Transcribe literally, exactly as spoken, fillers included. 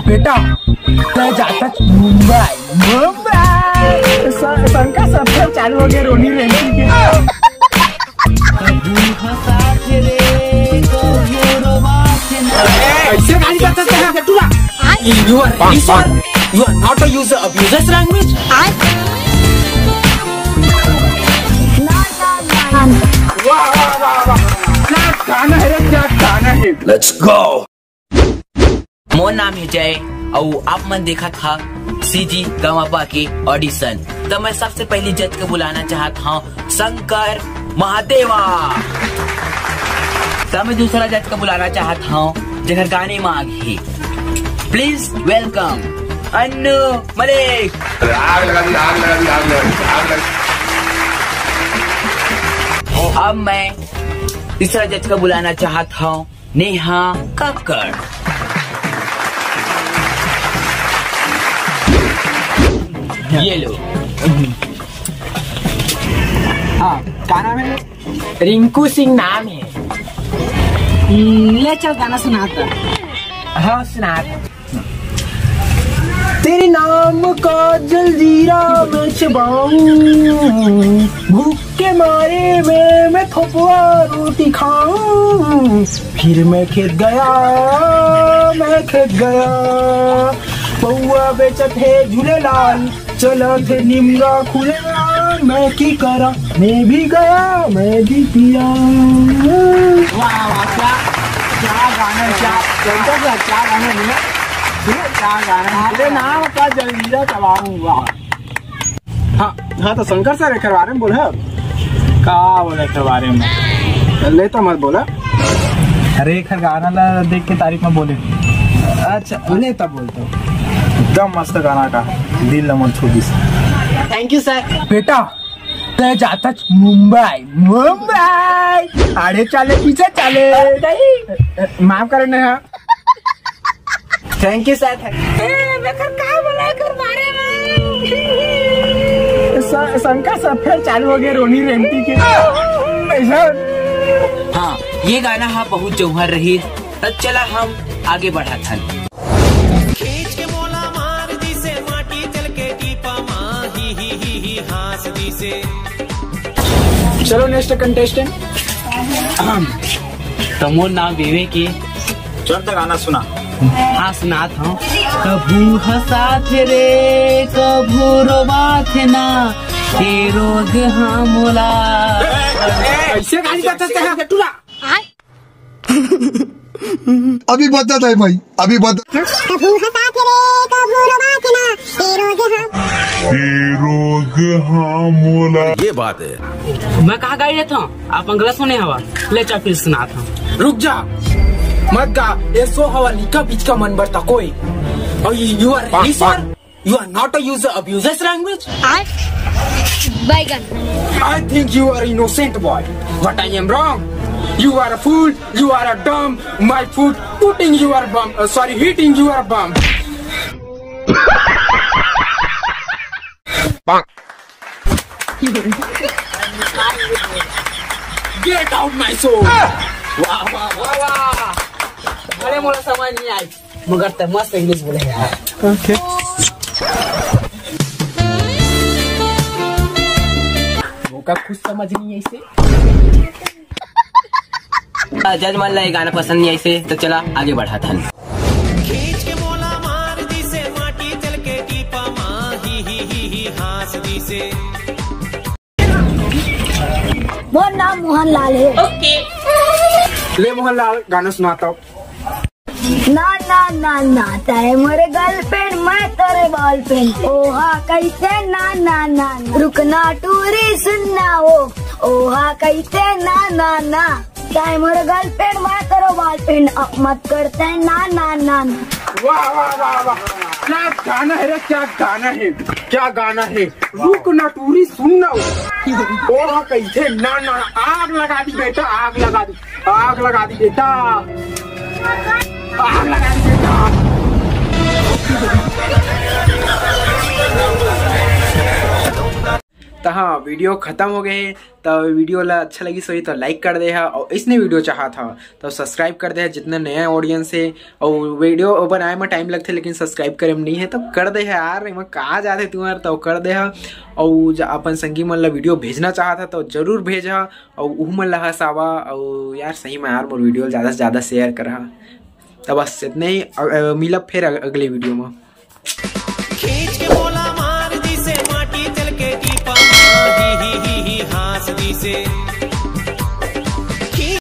बेटा, मैं जाता मुंबई, मुंबई। स-, शंकर सफर चालू हो गया रोनी रेंटी के। कैसे गाली कर सकते हैं? You are, you are, you are not a user of user's language. वाह, वाह, वाह, वाह। क्या गाना है रे, क्या गाना है। Let's go. मोर नाम हे जय, अउ आप मन देखत हा सीजी गमापा के audition। त मैं सबसे पहली जज के बुलाना चाहत हूँ शंकर महादेवा। त मैं दूसरा जज के बुलाना चाहत हूँ जेकर गाने में आग हे। Please welcome Annu Malik. आग लगा दी, आग लगा दी, आग लगा दी, आग लगा दी। अब मैं तीसरा जज का बुलाना चाहत हूँ नेहा कक्कड़। ये लो। हाँ, का नाम है? रिंकू सिंह नाम है। हम्म, ले चल गाना सुनाता। हाँ, सुनाता। तेरे नाम का जलजीरा मैं चबाऊं, भूख के मारे मैं, मैं थोपवा रोटी खाऊं। फिर मैं खेत गया, मैं खेत गया, पौवा बेचत हे झूलेलाल, चला थे निमरा खुलेला, मैं की करा, मैं भी गया, मैं भी पिया। वाह, वाह, क्या, क्या गाना है, क्या, क्या, क्या गाना है, क्या गाना है? तेरे नाम का जलजीरा चबाऊं, वाह। हाँ, हाँ, तो शंकर सर एकर बारे में बोला। का बोला एकर बारे में? ले तो मत बोला। अरे, एकर गाना ला देख के तारीफ में बोले। अच्छा, ले तब बोलता हूँ। एकदम मस्त गाना का, दिल ला मन छू दिस। Thank you sir. बेटा, तय जाता मुंबई, मुंबई। आड़े चाले, पीछे चाले। माफ करना है। Thank you sir. ए, मैं कर का बोला कर बारे में? स-, शंकर सर फिर चालू हो गया रोनी रेंटी के। ऐसा। हाँ, ये गाना हा बहुत जौहर रही। त चला हम आगे बढ़त हन। खींच के मोला मार दिसे, माटी चल के टीपा मा, ही, ही, ही, ही, हाँस दिसे। चलो next contestant। त मोर नाम विवेक हे। चल त गाना सुना। हाँ, सुनात हूँ। कभू हंसाथे रे, कभू रोवाथे ना, ए रोग हा मोला। कैसे गाली करता है टूरा? अभी बता दे भाई, अभी बता। कभू हंसाथे रे, कभू रोवाथे ना, ए रोग हा। ए रोग हा मोला। ये बात है। मैं कहाँ गाई रहता हूँ? आप अंगला सुने हवा। ले चा फिर सुनात हूँ। रुक जा, मत गा। ये सो हवा लिखा बीच का मन बढ़ता कोई। और you are, you are not a user of user's language. बैगन। I think you are innocent boy, but I am wrong. You are a fool. You are a dumb. My foot putting your bum. Uh, sorry, hitting your bum. Get out my soul. वाह, वाह, वाह, वाह। अरे, मोला समझ नहीं आई, मगर ते मस्त English बोले यार। OK। ओका कुछ समझ नहीं आई से। जज मन ला ये गाना पसंद नहीं आई से, तो चला आगे बढ़त हन। खींच के मोला मार दिसे, माटी चल के टीपा मा, ही, ही, ही, ही, हाँस दिसे। मोर नाम मोहनलाल हे। OK। ले मोहनलाल, गाना सुनाता हूँ। ना, ना, ना, ना, तय मोरे girlfriend, मैं तोरे ball pen। ओहा कहिथे ना, ना, ना, ना। रुकना टूरी सुनना वो। ओहा कहिथे ना, ना, ना। तय मोरे girlfriend, मैं तोरे ball pen। अब मत करते ना, ना, ना, ना। वाह, वाह, वाह, वाह। क्या गाना है रे, क्या गाना है, क्या गाना है। रुक ना टूरी, सुन ना। ओहा कहिथे ना, ना, आग लगा दी बेटा, आग लगा दी, आग लगा दी बेटा, आग लगा दी बेटा। त हाँ, वीडियो खत्म हो गए हे। त वीडियो ला अच्छा लगिस होही त लाइक कर दे हा, और इसने वीडियो चाहत हा त सब्सक्राइब कर दे हा, जितना नया ऑडियंस हे। और वीडियो बनाए में टाइम लगथे, लेकिन सब्सक्राइब करे में नहीं है, तब कर दे हा यार, एमा का जाथे तुम्हार, तो कर दे हा। और ज-, अपन संगी मन ला वीडियो भेजना चाहत हा तो जरूर भेजा, और उहू मन ला हंसावा। और यार सही में यार मोर वीडियो ला ज्यादा से ज्यादा शेयर कर हा। तो बस इतने ही, अ-, अ-, मिलब फिर अग-, अगले वीडियो में। खींच के मोला मार दिसे माटी तेल के टीपा, ही ही ही ही हाँस दिसे।